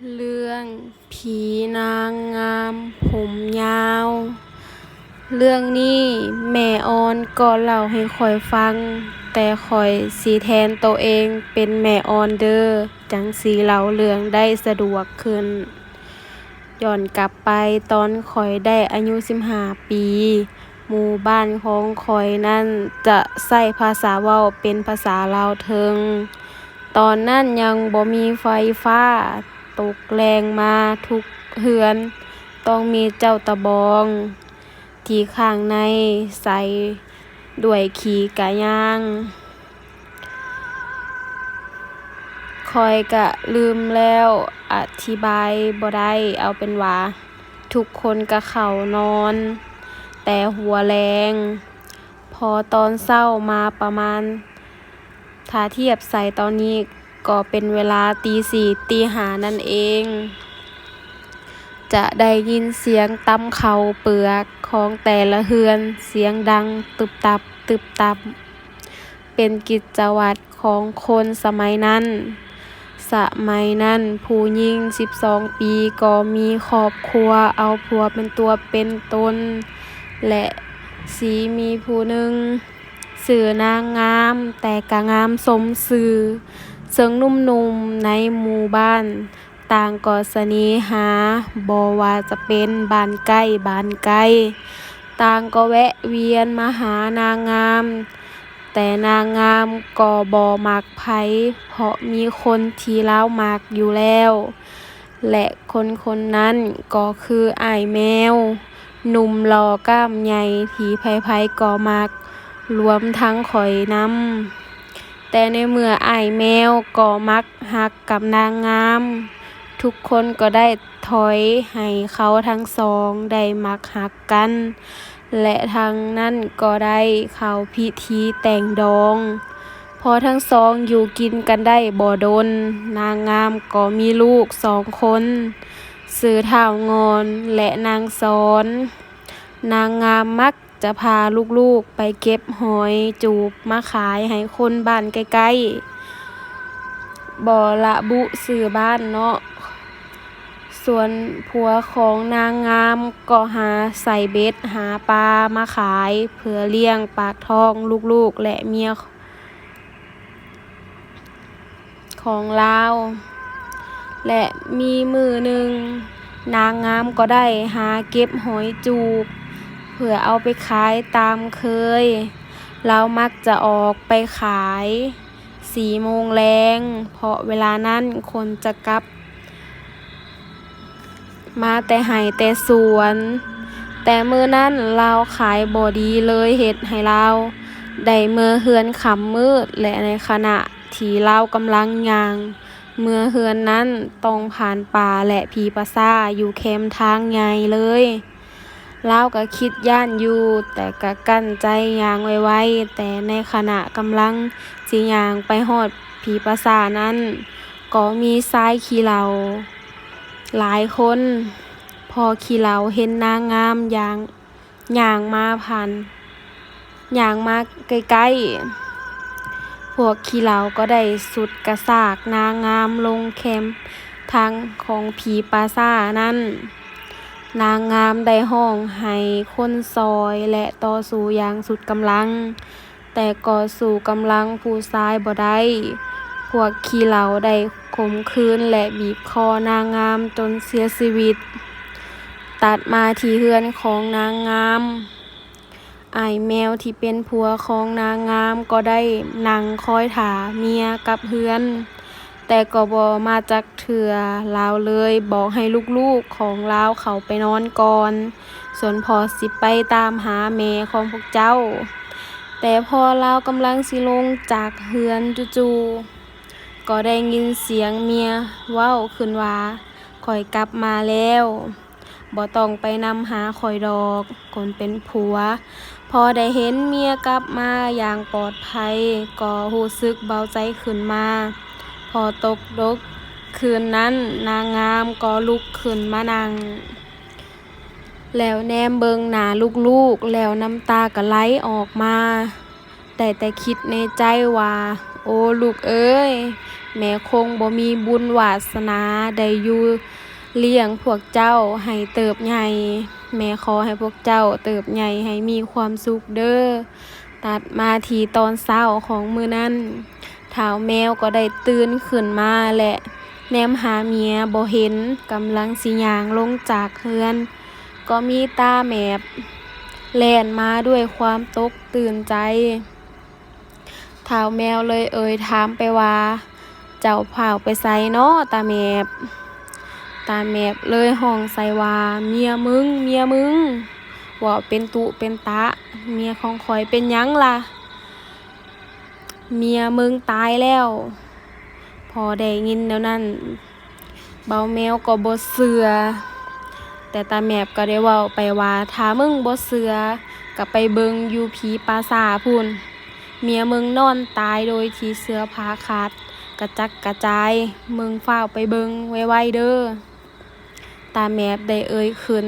ເລື່ອງຜີນາງງາມຜົມຍາວ. ເລື່ອງນີ້ແມ່ອ່ອນກໍເລົ່າໃຫ້ຂ້ອຍຟັງ, ແຕ່ຂ້ອຍຊິແທນໂຕເອງເປັນແມ່ອ່ອນເດີ້, ຈັ່ງຊິເລົ່າເລື່ອງໄດ້ສະດວກຂຶ້ນ. ຍ້ອນກັບໄປຕອນຂ້ອຍໄດ້ອາຍຸສິບຫ້າປີ, ໝູ່ບ້ານຂອງຂ້ອຍນັ້ນຈະໃຊ້ພາສາເວົ້າເປັນພາສາລາວເທິງ. ຕອນນັ້ນຍັງບໍ່ມີໄຟຟ້າຕົກແລ່ງມາທຸກເຮືອນ, ຕ້ອງມີເຈົ້າຕາບອງທີ່ຂ້າງໃນໃສ່ດ້ວຍຂີ້ກະຍ່າງ. ຂ້ອຍກະລືມແລ້ວ ອະທິບາຍບໍ່ໄດ້. ເອົາເປັນວ່າທຸກຄົນກະເຂົ້ານອນແຕ່ຫົວແລງ, ພໍຕອນເຊົ້າມາປະມານ ຖ້າທຽບໃສ່ຕອນນີ້ກໍເປັນເວລາຕີສີ່ ຕີຫ້ານັ້ນເອງ, ຈະໄດ້ຍິນສຽງຕຳເຂົ້າເປືອກຂອງແຕ່ລະເຮືອນ ສຽງດັງຕຶບຕັບ ຕຶບຕັບ. ເປັນກິດຈະວັດຂອງຄົນສະໄໝນັ້ນ. ສະໄໝນັ້ນຜູ້ຍິງສິບສອງປີກໍມີຄອບຄົວ, ເອົາຜົວເປັນຕົວເປັນຕົນ ແລະ ຊິມີຜູ້ໜຶ່ງ ຊື່ນາງງາມ ແຕ່ກະງາມສົມຊື່, ເຊິ່ງໜຸ່ມໆໃນໝູ່ບ້ານຕ່າງກໍສະເໜ່ຫາ, ບໍ່ວ່າຈະເປັນບ້ານໃກ້ບ້ານໄກ ຕ່າງກໍແວະວຽນມາຫານາງງາມ. ແຕ່ນາງງາມກໍບໍ່ມັກໃຜ, ເພາະມີຄົນທີ່ລາວມັກຢູ່ແລ້ວ. ແລະ ຄົນຄົນນັ້ນກໍຄືອ້າຍແມວ, ໜຸ່ມຫຼໍ່ກ້າມໃຫຍ່ທີ່ໃຜໆກໍມັກ, ລວມທັງຂ້ອຍນຳ. ແຕ່ໃນເມື່ອອ້າຍແມວກໍມັກຮັກກັບນາງງາມ, ທຸກຄົນກໍໄດ້ຖອຍໃຫ້ເຂົາທັງສອງໄດ້ມັກຮັກກັນ. ແລະ ທັງນັ້ນກໍໄດ້ເຂົ້າພິທີແຕ່ງດອງ. ພໍທັງສອງຢູ່ກິນກັນໄດ້ບໍ່ດົນ, ນາງງາມກໍມີລູກສອງຄົນ, ຊື່ທ້າວງອນ ແລະ ນາງສອນ. ນາງງາມມັກຈະພາລູກໆໄປເກັບຫອຍຈູບມາຂາຍໃຫ້ຄົນບ້ານໃກ້ໆ, ບໍ່ລະບຸຊື່ບ້ານເນາະ. ສ່ວນຜົວຂອງນາງງາມກໍຫາໃສ່ເບັດຫາປາມາຂາຍ ເພື່ອລ້ຽງປາກທ້ອງລູກໆ ແລະ ເມຍຂອງລາວ. ແລະ ມີມື້ໜຶ່ງ ນາງງາມກໍໄດ້ຫາເກັບຫອຍຈູບ ເພື່ອເອົາໄປຂາຍຕາມເຄີຍ. ລາວມັກຈະອອກໄປຂາຍສີ່ໂມງແລງ, ເພາະເວລານັ້ນຄົນຈະກັບ ມາແຕ່ໄຮ່ແຕ່ສວນ. ແຕ່ມື້ນັ້ນລາວຂາຍບໍ່ດີເລີຍ, ເຮັດໃຫ້ລາວໄດ້ເມືອເຮືອນຄ່ຳມືດ ແລະ ໃນຂະນະທີ່ລາວກຳລັງຍ່າງເມືອເຮືອນນັ້ນ, ຕ້ອງຜ່ານປ່າ ແລະ ຜີປາຊ້າຢູ່ແຄມທາງໃຫຍ່ເລີຍ. ລາວກໍຄິດຢ້ານຢູ່, ແຕ່ກໍກັ້ນໃຈຍ່າງໄວໆ. ແຕ່ໃນຂະນະກຳລັງຊິຍ່າງໄປຮອດຜີປາຊ້ານັ້ນ, ກໍມີຊາຍຂີ້ເຫຼົ້າຫຼາຍຄົນ, ພໍ່ຂີ້ເຫຼົ້າເຫັນນາງງາມຍ່າງ ຍ່າງມາຜ່ານ ຍ່າງມາໃກ້ໆ, ພວກຂີ້ເຫຼົ້າກໍໄດ້ຊຸດກະຊາກນາງງາມລົງແຄມທາງຂອງຜີປາຊ້ານັ້ນ. ນາງງາມໄດ້ຮ້ອງໃຫ້ຄົນຊ່ອຍ ແລະ ຕໍ່ສູ້ຢ່າງສຸດກຳລັງ, ແຕ່ກໍສູ້ກຳລັງຜູ້ຊາຍບໍ່ໄດ້. ພວກຂີ້ເຫຼົ້າໄດ້ຂົ່ມຂືນ ແລະ ບີບຄໍນາງງາມຈົນເສຍຊີວິດ. ຕັດມາທີ່ເຮືອນຂອງນາງງາມ. ອ້າຍແມວທີ່ເປັນຜົວຂອງນາງງາມກໍໄດ້ນັ່ງຄອຍຖ້າເມຍກັບເຮືອນ, ແຕ່ກໍບໍ່ມາຈັກເທື່ອ. ລາວເລີຍບອກໃຫ້ລູກໆຂອງລາວເຂົ້າໄປນອນກ່ອນ, ສ່ວນພໍ່ຊິໄປຕາມຫາແມ່ຂອງພວກເຈົ້າ. ແຕ່ພໍລາວກຳລັງຊິລົງຈາກເຮືອນ, ຈູ່ໆກໍໄດ້ຍິນສຽງເມຍເວົ້າຂຶ້ນວ່າ, ຂ້ອຍກັບມາແລ້ວ. ບໍ່ຕ້ອງໄປນຳຫາຂ້ອຍດອກ, ຄົນເປັນຜົວ ພໍໄດ້ເຫັນເມຍກັບມາຢ່າງປອດໄພ ກໍຮູ້ສຶກເບົາໃຈຂຶ້ນມາ. ພໍຕົກດຶກຄືນນັ້ນ, ນາງງາມກໍລຸກຂຶ້ນມານັ່ງ ແລ້ວແນມເບິ່ງໜ້າລູກໆ ແລ້ວນ້ຳຕາກໍໄຫຼອອກມາ. ໄດ້ແຕ່ຄິດໃນໃຈວ່າ, ໂອ້ ລູກເອີຍ, ແມ່ຄົງບໍ່ມີບຸນວາສະໜາໄດ້ຢູ່ລ້ຽງພວກເຈົ້າໃຫ້ເຕີບໃຫຍ່. ແມ່ຂໍໃຫ້ພວກເຈົ້າເຕີບໃຫຍ່ໃຫ້ມີຄວາມສຸກເດີ້. ຕັດມາທີ່ຕອນເຊົ້າຂອງມື້ນັ້ນ, ທ້າວແມວກໍໄດ້ຕື່ນຂຶ້ນມາ ແລະ ແນມຫາເມຍບໍ່ເຫັນ, ກຳລັງຊິຍ່າງລົງຈາກເຮືອນ, ກໍມີຕາແໝບແລ່ນມາດ້ວຍຄວາມຕົກຕື່ນໃຈ. ທ້າວແມວເລີຍເອີ່ຍຖາມໄປວ່າ, ເຈົ້າພ້າວໄປໃສນໍຕາແໝບ? ຕາແໝບເລີຍຮ້ອງໃສ່ວ່າ, ເມຍມຶງ, ເມຍມຶງ, ເວົ້າເປັນຕຸເປັນຕະ, ເມຍຂອງຂ້ອຍເປັນຫຍັງລະ? ເມຍມຶງຕາຍແລ້ວ. ພໍໄດ້ຍິນແນວນັ້ນ, ບ່າວແມວກໍບໍ່ເຊື່ອ, ແຕ່ຕາແໝບກໍໄດ້ເວົ້າໄປວ່າ, ຖ້າມຶງບໍ່ເຊື່ອ, ກໍໄປເບິ່ງຢູ່ຜີປ່າຊ້າພຸ້ນ. ເມຍມຶງນອນຕາຍໂດຍທີ່ເສື້ອຜ້າຂາດກະຈັດກະຈາຍ. ມຶງຟ້າວໄປເບິ່ງໄວໆເດີ້. ຕາແໝບໄດ້ເອີ່ຍຂຶ້ນ.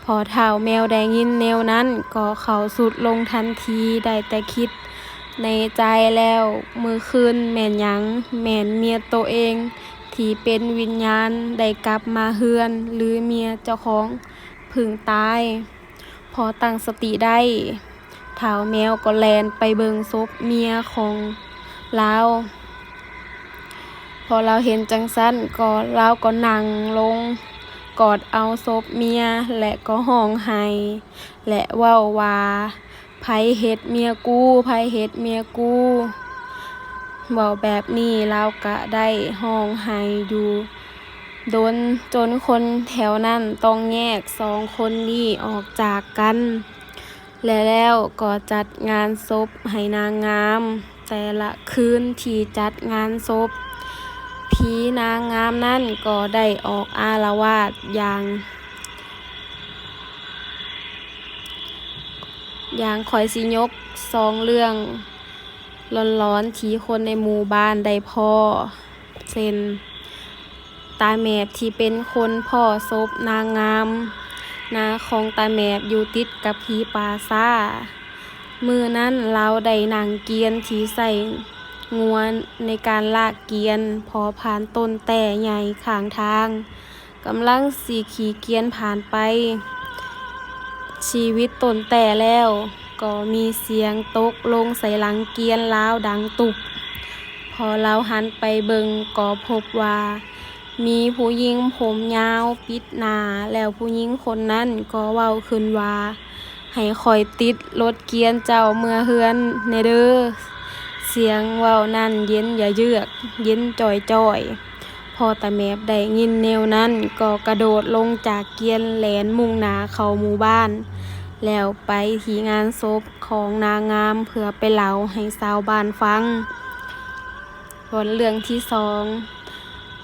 ພໍທ້າວແມວໄດ້ຍິນແນວນັ້ນ, ກໍເຂົ້າສຸດລົງທັນທີ, ໄດ້ແຕ່ຄິດໃນໃຈແລ້ວ, ມື້ຄືນແມ່ນຫຍັງ? ແມ່ນເມຍໂຕເອງທີ່ເປັນວິນຍານໄດ້ກັບມາເຮືອນ ຫຼື ເມຍເຈົ້າຂອງເພິ່ງຕາຍ? ພໍຕັ້ງສະຕິໄດ້, ທ້າວແມວກໍແລ່ນໄປເບິ່ງສົບເມຍຂອງລາວ. ພໍລາວເຫັນຈັ່ງຊັ້ນ, ກໍ ລາວກໍນັ່ງລົງກອດເອົາສົບເມຍ ແລະ ກໍຮ້ອງໄຫ້ ແລະ ເວົ້າວ່າ, ໃຜເຮັດເມຍກູ? ໃຜເຮັດເມຍກູ? ເວົ້າແບບນີ້, ລາວກະໄດ້ຮ້ອງໄຫ້ຢູ່ດົນ, ຈົນຄົນແຖວນັ້ນຕ້ອງແຍກສອງຄົນນີ້ອອກຈາກກັນ. ແລະ ແລ້ວກໍຈັດງານສົບໃຫ້ນາງງາມ. ແຕ່ລະຄືນທີ່ຈັດງານສົບ, ຜີນາງງາມນັ້ນກໍໄດ້ອອກອາລະວາດຢ່າງ, ຢ່າງຂ້ອຍຊິຍົກສອງເລື່ອງຫຼອນໆທີ່ຄົນໃນໝູ່ບ້ານໄດ້ພໍ້, ເຊັ່ນ ຕາແໝບທີ່ເປັນຄົນພໍ້ສົບນາງງາມ. ນາຂອງຕາແໝບຢູ່ຕິດກັບຜີປ່າຊ້າ. ມື້ນັ້ນລາວໄດ້ນັ່ງກຽນທີ່ໃຊ້ງວນໃນການລາກກຽນ, ພໍຜ່ານຕົ້ນແຕ້ໃຫຍ່ຂ້າງທາງ, ກຳລັງຊິຂີ່ກຽນຜ່ານໄປ. ຊີວິດຕົ້ນແຕ້ແລ້ວ, ກໍມີສຽງຕົກລົງໃສ່ຫຼັງກຽນລາວດັງຕຸບ. ພໍລາວຫັນໄປເບິ່ງ, ກໍພົບວ່າ ມີຜູ້ຍິງຜົມຍາວປິດໜ້າ, ແລ້ວຜູ້ຍິງຄົນນັ້ນກໍເວົ້າຂຶ້ນວ່າ, ໃຫ້ຂ້ອຍຕິດລົດກຽນເຈົ້າເມືອເຮືອນແດ່ເດີ້. ສຽງເວົ້ານັ້ນເຢັນຢະເຍືອກ, ເຢັນຈ່ອຍໆ. ພໍຕາແໝບໄດ້ຍິນແນວນັ້ນ, ກໍກະໂດດລົງຈາກກຽນ, ແລ່ນມຸ່ງໜ້າເຂົ້າໝູ່ບ້ານ, ແລ້ວໄປທີ່ງານສົບຂອງນາງງາມ ເພື່ອໄປເລົ່າໃຫ້ຊາວບ້ານຟັງ. ສ່ວນເລື່ອງທີສອງ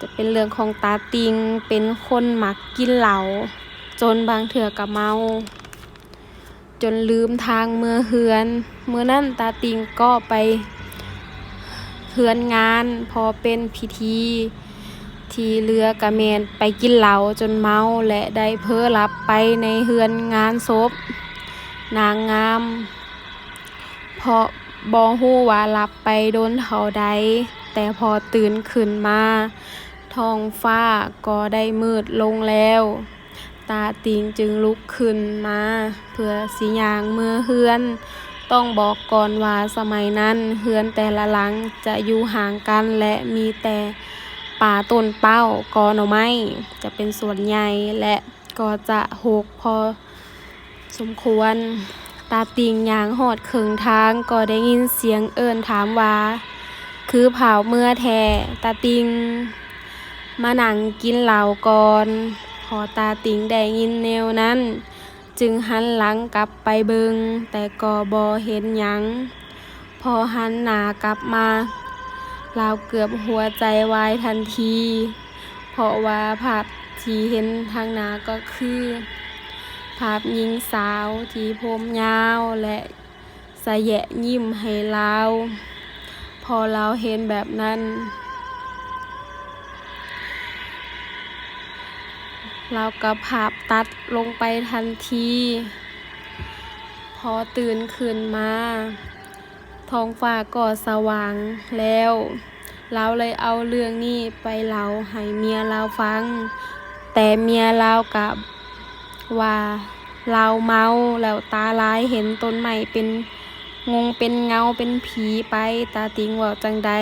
ຈະເປັນເລື່ອງຂອງຕາຕິ່ງ, ເປັນຄົນມັກກິນເຫຼົ້າ, ຈົນບາງເທື່ອກໍເມົາ, ຈົນລືມທາງເມືອເຮືອນ. ມື້ນັ້ນຕາຕິ່ງກໍໄປເຮືອນງານ, ພໍເປັນພິທີ, ທີ່ເຫຼືອກໍແມ່ນໄປກິນເຫຼົ້າຈົນເມົາ ແລະ ໄດ້ເຜີຫຼັບໄປໃນເຮືອນງານສົບນາງງາມ. ເພາະບໍ່ຮູ້ວ່າຫຼັບໄປດົນເທົ່າໃດ, ແຕ່ພໍຕື່ນຂຶ້ນມາ, ທ້ອງຟ້າກໍໄດ້ມືດລົງແລ້ວ. ຕາຕິ່ງຈຶ່ງລຸກຂຶ້ນມາເພື່ອຊິຍ່າງເມືອເຮືອນ. ຕ້ອງບອກກ່ອນວ່າສະໄໝນັ້ນເຮືອນແຕ່ລະຫຼັງຈະຢູ່ຫ່າງກັນ ແລະ ມີແຕ່ປ່າຕົ້ນເປົ້າ, ກໍໜໍ່ໄມ້ຈະເປັນສ່ວນໃຫຍ່ ແລະ ກໍຈະຮົກພໍ ສົມຄວນ. ຕາຕິ່ງຍ່າງຮອດເຄິ່ງທາງກໍໄດ້ຍິນສຽງເອີ້ນຖາມວ່າ, ຄືພ້າວເມືອແທ້, ຕາຕິ່ງມານັ່ງກິນເຫຼົ້າກ່ອນ. ພໍຕາຕິ່ງໄດ້ຍິນແນວນັ້ນ, ຈຶ່ງຫັນຫຼັງກັບໄປເບິ່ງ, ແຕ່ກໍບໍ່ເຫັນຫຍັງ. ພໍຫັນໜ້າກັບມາ, ລາວເກືອບຫົວໃຈວາຍທັນທີ, ເພາະວ່າພາບທີ່ເຫັນທາງໜ້າກໍຄືພາບຍິງສາວທີ່ຜົມຍາວ ແລະ ສະແຍະຍິ້ມໃຫ້ລາວ. ພໍລາວເຫັນແບບນັ້ນ, ລາວກໍພາບຕັດລົງໄປທັນທີ. ພໍຕື່ນຂຶ້ນມາ, ທ້ອງຟ້າກໍສະຫວ່າງແລ້ວ. ລາວເລີຍເອົາເລື່ອງນີ້ໄປເລົ່າໃຫ້ເມຍລາວຟັງ, ແຕ່ເມຍລາວກະວ່າລາວເມົາແລ້ວຕາລາຍເຫັນຕົ້ນໄມ້ເປັນງົງເປັນເງົາເປັນຜີໄປ, ຕາຕິງເວົ້າຈັ່ງໃດ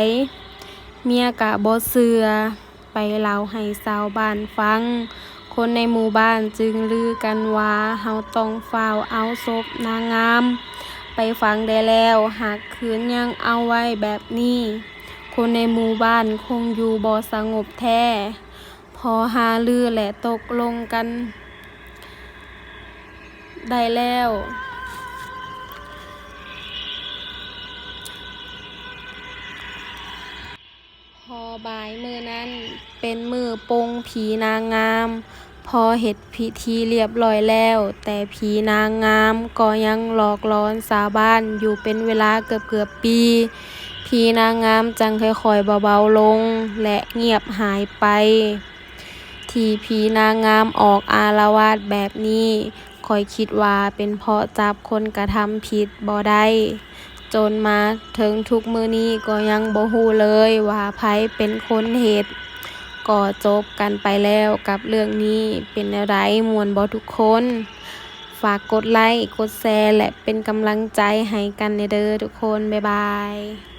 ເມຍກະບໍ່ເຊື່ອ. ໄປເລົ່າໃຫ້ຊາວບ້ານຟັງ. ຄົນໃນໝູ່ບ້ານຈຶ່ງລືກັນວ່າ ເຮົາຕ້ອງຟ້າວເອົາສົບນາງງາມໄປຝັງໄດ້ແລ້ວ, ຫາກຄືນຍັງເອົາໄວ້ແບບນີ້ ຄົນໃນໝູ່ບ້ານຄົງຢູ່ບໍ່ສະຫງົບແທ້. ພໍຫາລື ແລະ ຕົກລົງກັນໄດ້ແລ້ວ. ພໍບ່າຍມື້ນັ້ນເປັນມື້ປົງຜີນາງງາມ. ພໍເຮັດພິທີລຽບລ້ອຍແລ້ວ, ແຕ່ຜີນາງງາມກໍຍັງຫຼອກຫຼອນຊາວບ້ານຢູ່ເປັນເວລາເກືອບໆປີ. ຜີນາງງາມຈັ່ງຄ່ອຍໆເບົາໆລົງ ແລະ ງຽບຫາຍໄປ. ທີ່ຜີນາງງາມອອກອາລະວາດແບບນີ້, ຂ້ອຍຄິດວ່າເປັນເພາະຈັບຄົນກະທຳຜິດບໍ່ໄດ້. ຈົນມາເຖິງທຸກມື້ນີ້ກໍຍັງບໍ່ຮູ້ເລີຍວ່າໃຜເປັນຄົນເຮັດ. ກໍຈົບກັນໄປແລ້ວກັບເລື່ອງນີ້. ເປັນແນວໃດ? ມ່ວນບໍ່ທຸກຄົນ? ຝາກກົດໄລ, ກົດແຊ ແລະ ເປັນກຳລັງໃຈໃຫ້ກັນແດ່ເດີທຸກຄົນ. ບາຍບາຍ.